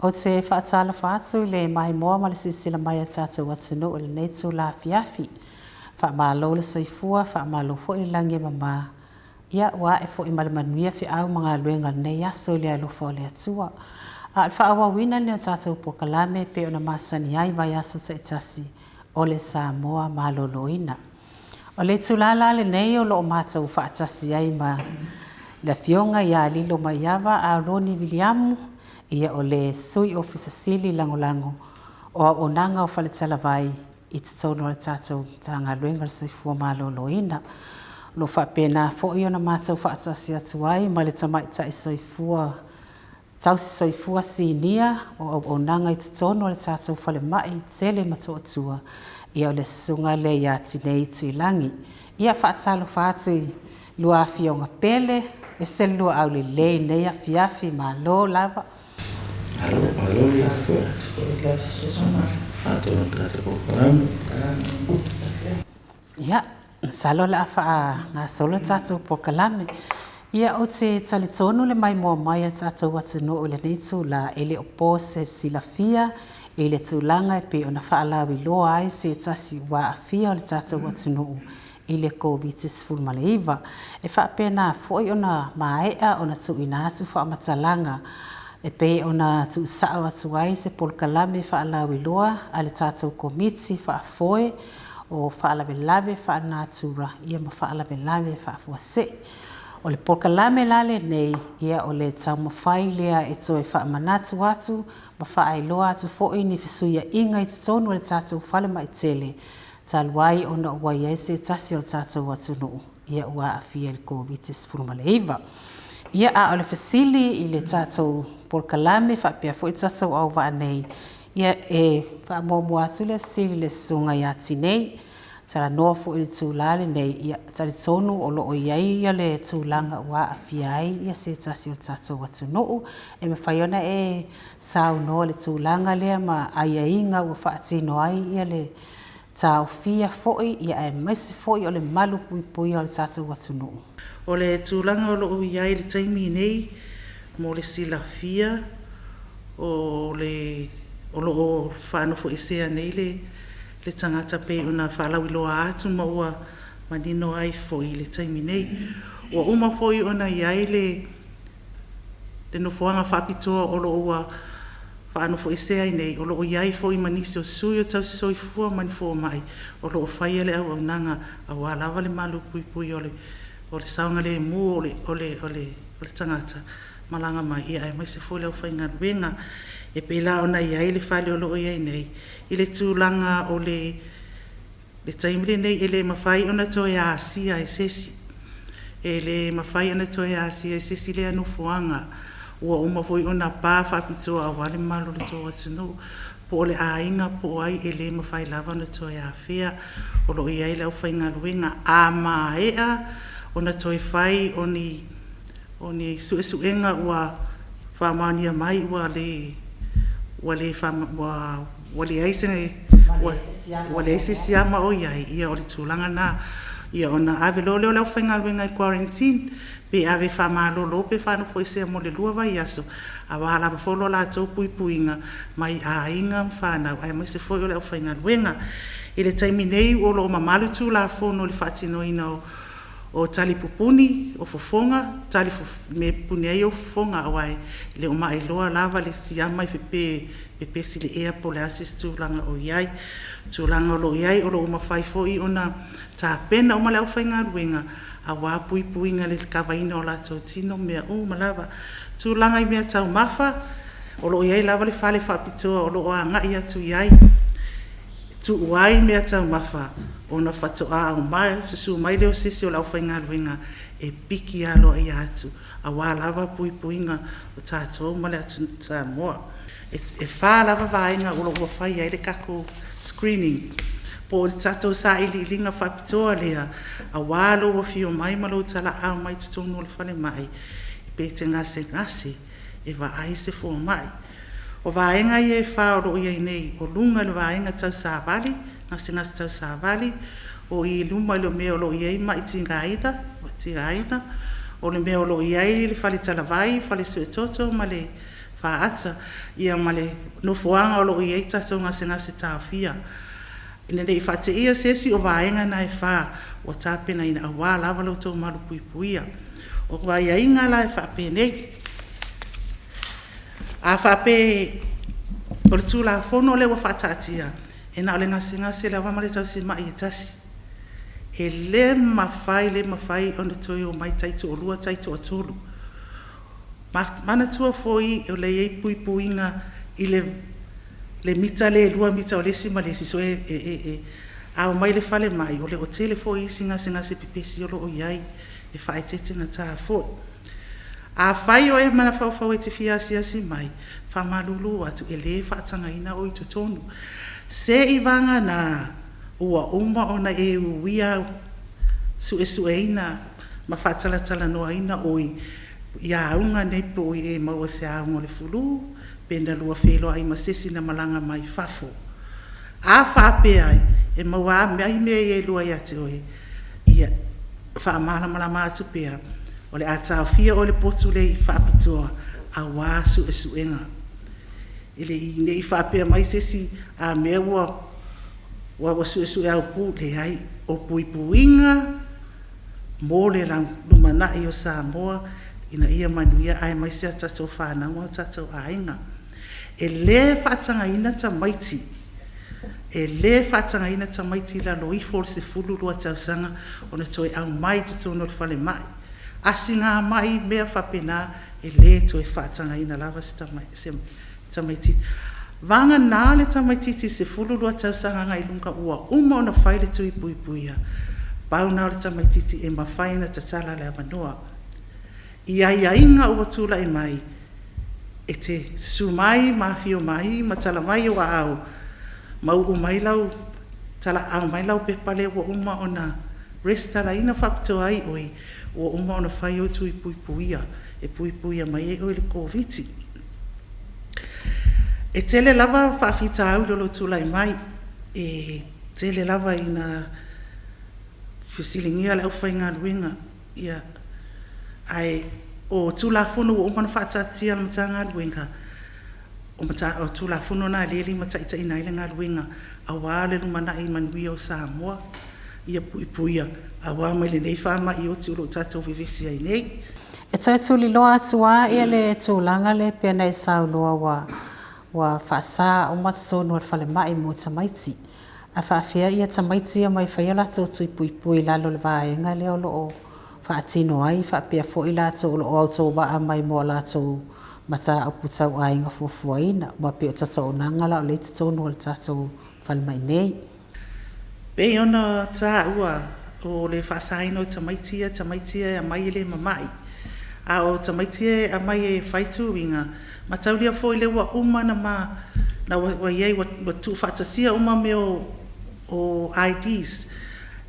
Ou te faatalofa atu i le maimoa ma le silasila mai a le tatou atunuu i lenei itula afiafi. Faamalo le soifua, faamalo foi le lagi e mama. Ia, ua ae foi ma le manuia feau ma galuega o lenei aso i le alofa o le Atua. A o le faaauauina lenei o le tatou polokalame e pei ona masani ai i vaiaso taitasi o le Samoa Maloloina. O le itula la lenei o lo o matou faatasi ai ma le Afioga ia Lilomaiava Aroni Viliamu, o le Sui Ofisa Sili Lagolago o Auaunaga o Faletalavai i totonu o le tatou Matagaluega o le Soifua Maloloina. O lo o faapena foi ona matou faatasi atu ai ma le Tamaitai Tausisoifua Sinia o auaunaga i totonu o le tatou Falemai Tele i Motootua, o le Susuga lea ia Tinei Tuilagi. Ia, e faatalofa atu i a oulua afioga pele, e ese le lua aulelei i lenei afiafi, malo lava. Ia, masalo o le a faagasolo le tatou polokalame. Ia, ou te talitonu le maimoa mai a le tatou atunuu i lenei itula, e le o po se silafia i le tulaga e pei ona faalauiloa ai se tasi ua aafia o le tatou atunuu i le Koviti-19. E faapena foi ona maea ona tuuina atu faamatalaga e pei ona tuusao atu ai se polokalame faalauiloa a le tatou Komiti Faafoe o Faalavelave Faalenatura ma Faalavelave Faafuasei. O le polokalame la lenei, o le taumafai lea e toe faamanatu atu ma faailoa atu foi ni fesuiaiga i totonu o le tatou falemai tele, talu ai ona ua i ai se tasi o le tatou atunuu ua aafia i le Koviti-19. Ia, a o le fesili i le tatou polokalame faapea foi le tatou auvaa nei, ia e faamuamua atu le fesili i le Susuga ia Tinei. Talanoa foi i le itula lenei, e talitonu o lo o i ai le tulaga ua aafia ai se tasi o le tatou atunuu. E mafai ona e saunoa i le tulaga lea ma aiaiga ua faatino ai le taofia foi aemaise foi o le malupuipuia o le tatou atunuu? O le tulaga o lo o i ai i le taimi nei mo le silafia, o lo o faanofoesea nei le tagata pei ona faalauiloa atu ma ua manino ai foi i le taimi nei. Ua uma foi ona i ai le nofoaga faapitoa o lo o ua faanofoesea ai nei, o lo o i ai foi ma nisi o sui o tausisoifua ma ni fomai o lo o faia le auaunaga aua lava le malupuipuia o le saogalemu o le tagata malaga mai, aemaise foi o le aufaigaluega. E pei la ona i ai le fale o lo o i ai nei, i le tulaga o le taimi lenei, e le mafai ona toe asia e se isi. E le mafai ona toe asia e se isi lea nofoaga, ua uma foi ona pa faapitoa aua le mamalu o le tou atunuu. Po o le aiga po o ai, e le mafai lava ona toe afea. O lo o i ai le aufaigaluega. A maea ona toe fai o ni suesuega ua faamaonia mai ua leai se siama o i ai, ia o le tulaga lena. Ia ona ave loa lea o le aufaigaluega e guarantine, pe ave faamalolo pe faanofoesea mo le 2 vaiaso, aua lava foi lo latou puipuiga mai aiga ma fanau aemaise foi o le aufaigaluega. I le taimi nei o lo o mamalu Tulafono i le faatinoina o talipupuni o fofoga, mea e pupuni ai au fofoga, aua e le o mailoa lava le siama pe pepesi i le ea po o le a se isi tulaga o i ai. O le tulaga o lo o i ai, o lo o mafai foi ona tapena uma le aufaigaluega aua puipuiga i le kavaina o latou tino ma mea uma lava. O tulaga i meataumafa, o lo o i ai lava le fale faapitoa o lo o agai atu i ai e tuu ai meataumafa ona faatoa aumai, susu mai lea o se isi o le aufaigaluega e piki aloaia atu, aua lava puipuiga o tatou ma le atunuu o Samoa. E 4 lava vaega o lo o ua fai ai le tatou screening, po o le tatou sailiiliga faapitoa lea, aua lou afio mai ma lou talaaao mai totonu o le falemai, pe te gasegase, e vaai se fomai. O vaega ia e 4 o lo o i ai nei, o luga i le vaega tau savali, gasegase tau savali, o i luma i le mea o lo o i ai mai tigaina, o le mea o lo o i ai le faletalavai, fale suetoto ma le faata, ia ma le nofoaga o loo i ai tatou gasegase taofia. Ina nei faateia se isi o vaega na e 4 ua tapenaina aua lava lo outou malupuipuia. O aiaiga la e faapenei, a faapea o le Tulafono lea ua faataatia, e na o le gasegase lava ma le tausimai e tasi. E le mafai, le mafai ona toe omai taitoalua, taitoatolu. Manatua foi o lo o i ai puipuiga i le mita lea e 2 mita o le isi ma le isi, so a omai i le falemai, o lo o tele foi isi gasegase pepesi o lo o i ai, e faaeteetegata foi. Afai o e mafaufau e te fia asiasi mai, faamalulu atu, e le faatagaina oe i totonu, seivagana ua uma ona e uia suesueina ma faatalatalanoaina oe i auga nei po o ua e maua i se auga o le flu, pe na lua feiloai ma se isi na malaga mai fafo. A faapea e maua mai mea ia e lua ia te oe, ia faamalamalama atu pea, o le a taofia oe i le potu lea faapitoa aua suesuega. Ne i faapea mai se isi, a mea ua suesue aupu, leai. O puipuiga mo le lumanai o Samoa ina ia manuia aemaise a tatou fanau ma o tatou aiga. E le faatagaina tamaiti, e le faatagaina tamaiti i lalo ifo o le 12 tausaga ona toe aumai i totonu o le falemai. Asiga mai ma mea faapena, e le toe faatagaina lava se tamaititi. Vagana le tamaitiiti 12 tausaga agai i luga ua uma ona fai le tui puipuia, pau lena o le tamaitiiti e mafai ona tatala le avanoa. I aiaiga ua tulai mai, e te susu mai ma afio mai ma tala mai ou aao, ma uu mai lau talaaao mai lau pepa lea ua uma ona resitalaina faapitoa ai oe, ua uma ona fai ou tui puipuia e puipuia mai ai oe i le Koviti. E tele lava faafitauli o lo o tulai mai, e tele lava ina fesiligia le aufaigaluega, ae o Tulafono ua uma ona faataatitia e le Matagaluega, o Tulafono na o lea e limataitaiina ai le galuega aua le lumanai manuia o Samoa, ia puipuia aua mai lenei faamai oti o lo o tatou vevesi ai nei. E toe tuliloa atu lava le tulaga lea pei ona e saunoa ua faasa uma totonu o le falemai mo tamaiti. Ae faapefea tamaiti ia e omai e fai a latou tui puipui i lalo o le vaega lea o lo o faatino ai faapea foi i latou o lo o autovaa mai mo a latou mataupu tau aiga fuafuaina, aua pei o tataonaga la o lea e i totonu o le tatou falemai nei. Pei ona taua, o le faasaina o tamaiti ia, tamaiti ia e aumai e le mamai. A o tamaiti ia e aumai e fai tuiga, mataulia foi lea ua uma ona ua i ai ua tuufaatasia uma mea o IDs.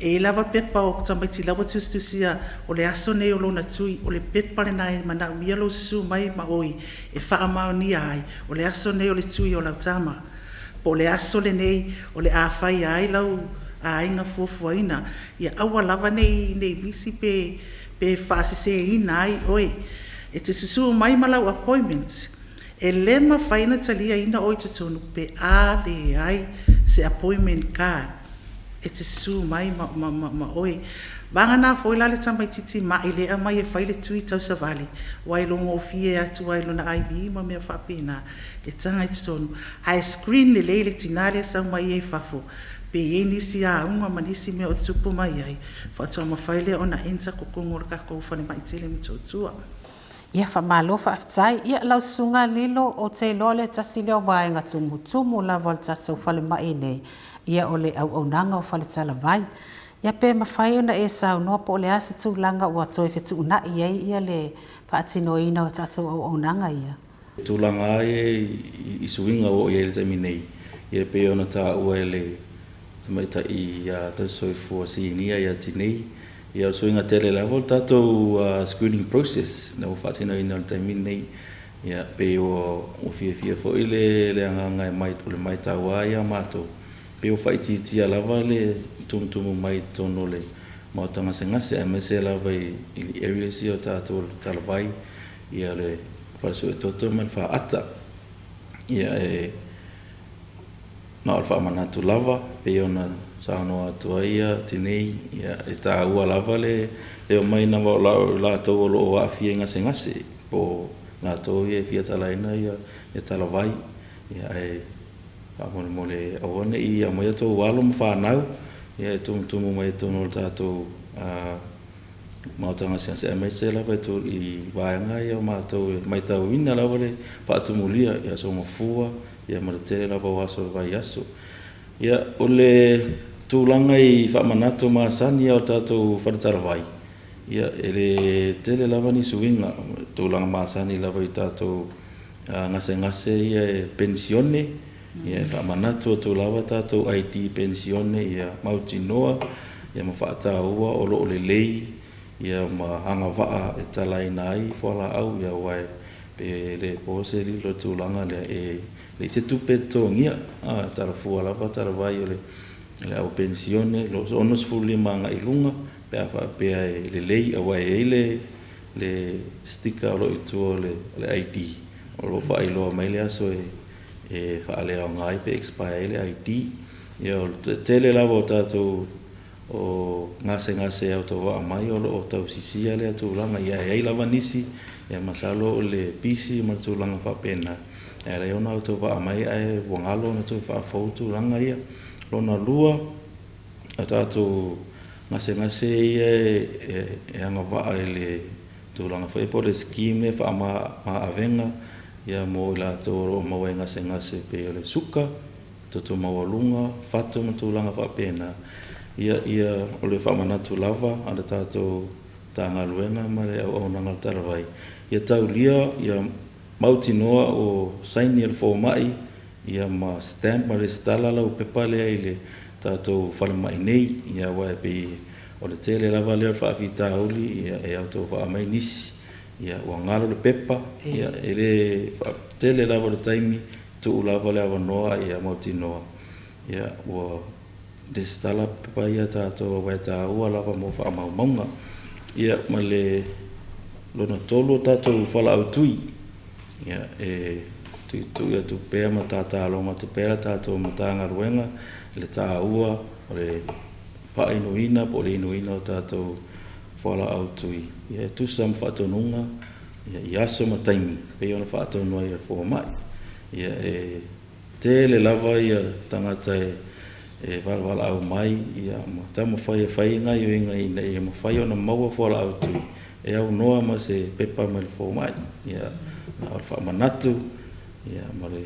E i ai lava pepa o tamaiti o la e ua tusitusia o le aso lenei o lona tui. O le pepa lena e manaomia lou susu mai ma oe e faamaonia ai, o le aso lenei o le tui o lau tama, po o le aso lenei o le a faia ai lau aiga fuafuaina. Ia aua lava ne i misi pe faaseseina ai oe. E te susu mai ma lau appointment, e le mafai ona taliaina oe i totonu pe a leai se appointment card e te susu mai ma oe. Vagana foi la le tamaitiiti mai lea e aumai e fai le tui tausavali, aua e iloagofie atu lava i lona IV ma mea faapena, e taga i totonu, ae screen lelei le tina lea e sau ma ia i fafo, pe i ai nisi auga ma nisi mea o tutupu mai ai, faatoa mafai lea ona enter totonu o le tatou falemai tele i Motootua. Ia, faamalo faafetai. Ia, lau Susuga Lilo, ou te iloa o le tasi lea o vaega tumutumu lava o le tatou falemai nei, ia o le auaunaga o faletalavai. Ia pe mafai ona e saunoa po o le a se tulaga ua toe fetuunai ai le faatinoina o tatou auaunaga ia? Tulaga lava ia i suiga ua oo i ai i le taimi nei, e pei ona taua e le tamaitai tausisoifua sinia ia Tinei, ia o le suiga tele lava o le tatou screening process na ua faatinoina i le taimi lenei. Ia pei ua fiafia foi le agaga o le matau lava ia a matou, pei ua faaitiitia lava le tumutumu mai i totonu o le maota gasegase, aemaise lava i areas ia o tatou o le talavai, ia le fale suetoto ma le faata. Ia e na o le faamanatu lava pei ona saunoa atu ai ia Tinei, ia e taua lava le omai o latou o lo o aafia i gasegase po o latou ia e fia talaina ia talavai. Ia ae faamolemole aua ne i aumaia outou alo ma fanau ia e tumutumu mai totonu o le tatou maota gasegase, aemaise lava i vaega ia o matou e matauina lava le faatumulia i aso Gafua ma le tele lava o aso o le vaiaso. Ia, o le tulaga i faamanatu masani o le tatou faletalavai, ia e le tele lava ni suiga, tulaga masani lava i tatou gasegase ia e penisione, ia e faamanatu atu lava tatou ID penisione ia mautinoa ia ma faataua o lo o lelei ia ma agavaa e talaina ai fualaau, ia aua pe le po se lilo i le tulaga lea e leai se tupe e totogia, e talafua lava talavai o le au penisione 65 agai i luga pe a faapea e lelei, aua e i ai le sticker o lo o i tua o le ID o lo o faailoa mai le aso e faaleaoga ai pe expire ai le ID. Ia o le tele lava o tatou o gasegase autovaa mai o lo o tausisia lea tulaga, ia e i ai lava nisi ia masalo o le pisi ma tulaga faapena e ala ai ona autovaa mai ae ua galo ona toe faafou tulaga ia. Lona lua, o tatou gasegase ia e agavaa i le tulaga foi po o le scheme faamama-avega ia mo i latou o lo o maua i gasegase pei o le suka, toto maualuga, fatu ma tulaga faapena. Ia o le faamanatu lava a le tatou Matagaluega ma le auaunaga a le talavai, ia taulia ia mautinoa o saini e le fomai ia ma stamp ma resitala lau pepa lea i le tatou falemai nei, ia aua e pei o le tele lava lea o le faafitauli e autovaa mai nisi ia ua galo le pepa, ia e le tele lava o le taimi tuu lava le avanoa ia mautinoa ia ua resitala pepa ia a tatou aua e taua lava mo faamaumauga. Ia ma le lona tolu o tatou fualaau tui, ia e tuitui atu pea ma tatalogo atu pea le tatou Matagaluega i le taua o le faainuina po o le inuina o tatou fualaau tui ia e tusa ma faatonuga i aso ma taimi pei ona faatonu ai e le fomai. Ia e tele lava ia tagata e valaau mai ia ma taumafai e fai gaoioiga ina ia mafai ona maua fualaau tui e aunoa ma se pepa mai le fomai. Ia na o le faamanatu ia ma le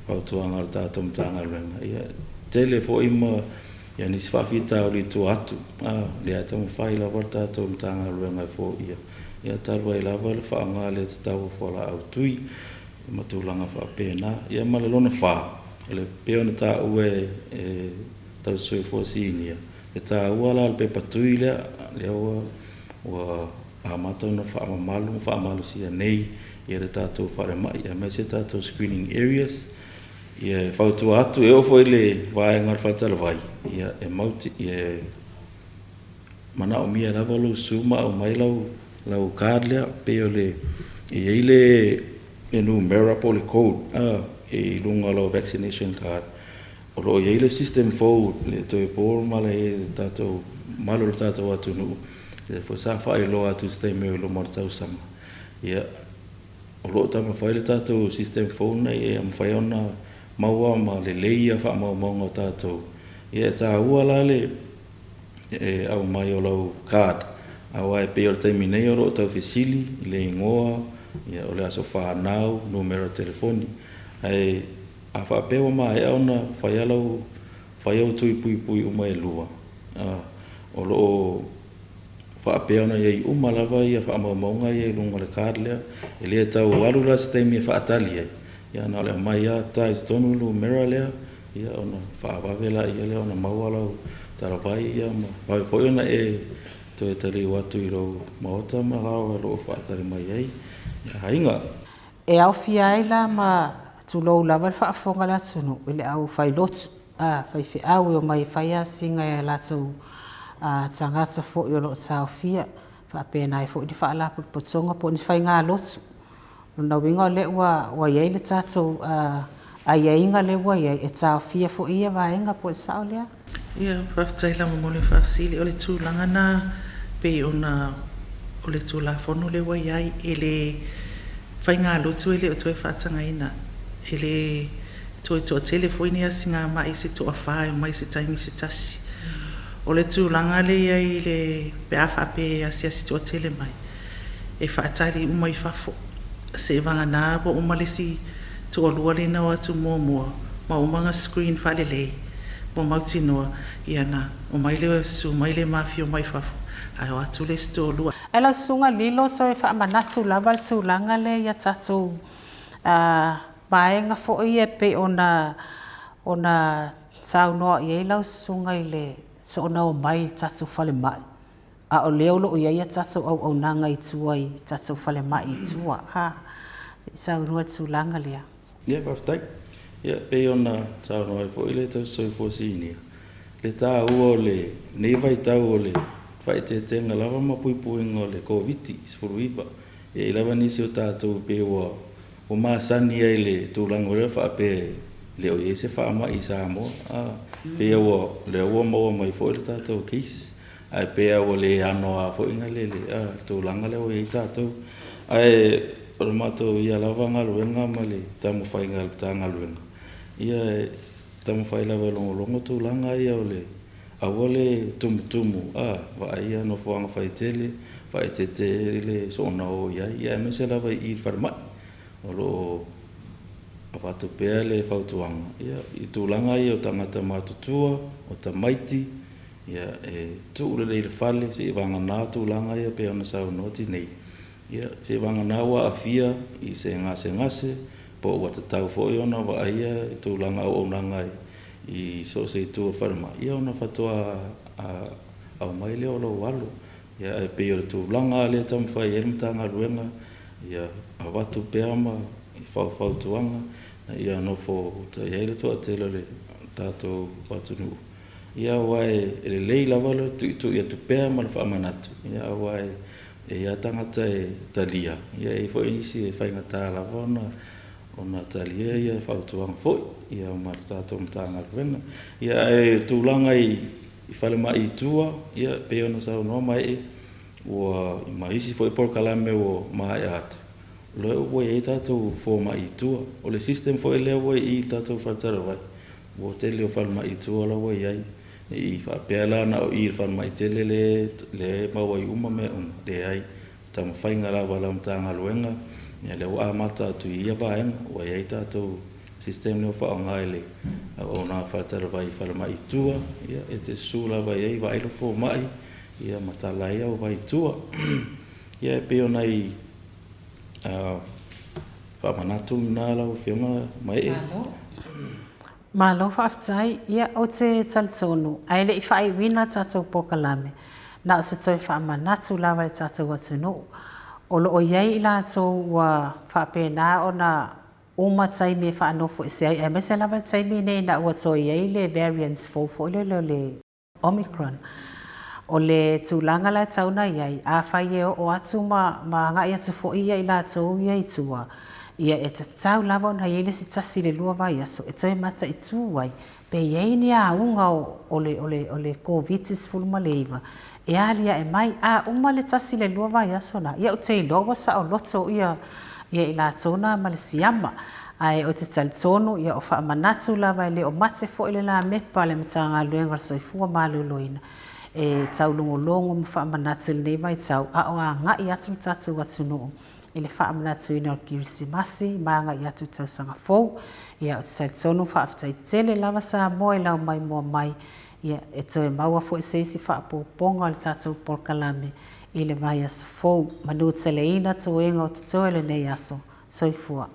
fautuaga a le tatou Matagaluega, ia tele foi ma ia nisi faafitauli i tua atu, lea e taumafai lava le tatou Matagaluega e foia, ia talu ai lava le faaaoga le tatau o fualaau tui ma tulaga faapena. Ia ma le lona fa, o le pei ona taua e tausisoifua sinia, e taua la le pepa tui lea, lea ua amata ona faamamalu ma faamalosia nei ia le tatou falemai aemaise tatou screening areas. Ia e fautua atu e oo foi i le vaega o le faletalavai, ia e mauti e manaomia lava lou susu ma aumai lau card lea, pei o le e i ai le numera po o le code e i luga o lau vaccination card. O lo o i ai le system fou le toe po mala i le tatou mamalu o le tatou atunuu, lea foi sa faailoa atu i se taimi o i luma o le tausaga. Ia o lo o taumafai le tatou system fou ina ia mafai ona maua ma lelei ia faamaumauga o tatou. Ia e taua la le e aumai o lau card, aua e pei o le taimi nei o lo o taufesili i le igoa, ia o le aso fanau, numera o telefoni. Ae a faapea ua maea ona faia lau fai au tui puipui uma e lua, o lo o faapea ona i ai uma lava ia faamaumauga ia i luga o le card lea. E le tau alu la se taimi e faatali ai, ia na o le aumai lava ta i totonu le numera lea, ia ona faavave laia lea ona maua lau talavai, ia ma vave foi ona e toe taliu atu i lou maota ma laoa o lo o faatali mai ai aiga. E aofia ai la ma tulou lava le faafofoga a le atunuu i le aufailotu, faifeau e omai e fai asiga i a latou tagata foi o lo o taofia, faapena ai foi le faalapotopotoga po o ni faigalotu. Lona uiga o lea ua ua i ai le tatou aiaiga lea ua i ai e taofia foi ia vaega po o le sao lea? Ia, faafetai lava mo le faafesili. O le tulaga na pei ona o le Tulafono lea ua i ai, e le faigalotu e le o toe faatagaina. E le toe toatele foi ni asiga mai se toafa e omai i se taimi se tasi. O le tulaga lea e i ai i le pe a faapea e asiasi toatele mai, e faatali uma i fafo, seivagana ua uma le isi toalua lea na o atu muamua, ma uma ona screen faalelei, ua mautinoa, ia ona omai lea susu mai lea ma afifio mai fafo, ae o atu le isi toalua. Ae lau Susuga Lilo, toe faamanatu lava le tulaga lea i a tatou vaega foi ia e pei ona ona saunoa i ai lau Susuga i le soona omai i le tatou falemai, a o lea o lo o i ai a tatou auaunaga i tua i tatou falemai i tua. A, se i saunoa i le tulaga lea. Ia, faafetai. Ia, pei ona saunoa ai foi le tausisoifua sinia, le taua o lenei vaitau o le faaeteetega lava ma puipuiga o le Koviti-19. E i ai lava nisi o tatou pei ua masani ai i le tulaga foi lea faapea e le o i ai se faamai i Samoa. Pei ua lea ua maua mai foi le tatou case, ae pei lava ua le anoa foi le tulaga lea ua i ai tatou. Ae o le matou ia lava galuega ma le taumafaiga a le Matagaluega, ia e taumafai lava e logologo tulaga ia o le aua le tumutumu vaaia nofoaga faitele, faaeteete i le soona o i ai, aemaise lava i le falemai. O lo o avatu pea le fautuaga i tulaga ia o tagata matutua, o tamaiti, ia e tuu lelei i le fale seivagana tulaga ia pei ona saunoa Tinei, ia seivagana ua aafia i se gasegase po ua tatau foi ona vaaia tulaga auaunaga i so o se itu o le falemai, ia ona faatoa aumai lea o lou alo. Ia ae pei o le tulaga lea e taumafai i ai le Matagaluega, ia avatu pea ma faufautuaga ina ia nofo uta i ai le toatele o le tatou atunuu, aua e lelei lava le tuitui atu pea ma le faamanatu, aua e i ai lava tagata e talia, e i ai foi isi e faigata lava ona talia ia fautuaga foi ma le tatou Matagaluega. Ia ae o tulaga i falemai i tua, ia pei ona saunoa Maie, ua ma isi foi polokalame ua maea atu, o lea ua i ai tatou fomai i tua. O le system foi lea ua i i le tatou faletalavai, ua tele o falemai i tua la ua i ai. Ne i faapea la na o i i le falemai tele lea e maua ai uma mea uma, leai. O taumafaiga lava a lau Matagaluega, ia lea ua amata atu i ia vaega, ua i ai tatou system lea ua faaaoga i le auaunaga faletalavai i falemai i tua, ia e te susu lava i ai vaai le fomai, ia ma tala ai au vai i tua. Ia e pei o nai faamanatu na lau Afioga Maie. Malo faafetai. Ia, ou te talitonu, ae le i faaiuina le tatou polokalame, na o se toe faamanatu lava i le tatou atunuu, o lo o i ai i latou ua faapena ona uma taimi e faanofoesea ai, aemaise lava le taimi lenei ina ua toe i ai le variants fou foi lele o le Omicron. O le tulaga la e tatau ona i ai, afai e oo atu ma ma agai atu foi ia i latou ia i tua, ia e tatau lava ona i ai le isi tasi i le lua vaiaso e toe mataitu ai pe i ai ni auga o le o le o le Koviti-19 e aliae mai. A uma le tasi i le lua vaiaso lena, ia ou te iloa ua saoloto ia ia i latou na ma le siama. Ae ou te talitonu ia o faamanatu lava e le o mate foi le lamepa a le Matagaluega o le Soifua Maloloina e taulogologo ma faamanatu i lenei vaitau a o agai atu le tatou atunuu i le faamanatuina o le Kerisimasi ma agai atu i le tausaga fou. Ia ou te talitonu faafetai tele lava Samoa i lau maimoa mai ia e toe maua foi se isi faaopoopoga o le tatou polokalame i le vaiaso fou. Manuteleina toega o totoe o lenei aso. Soifua.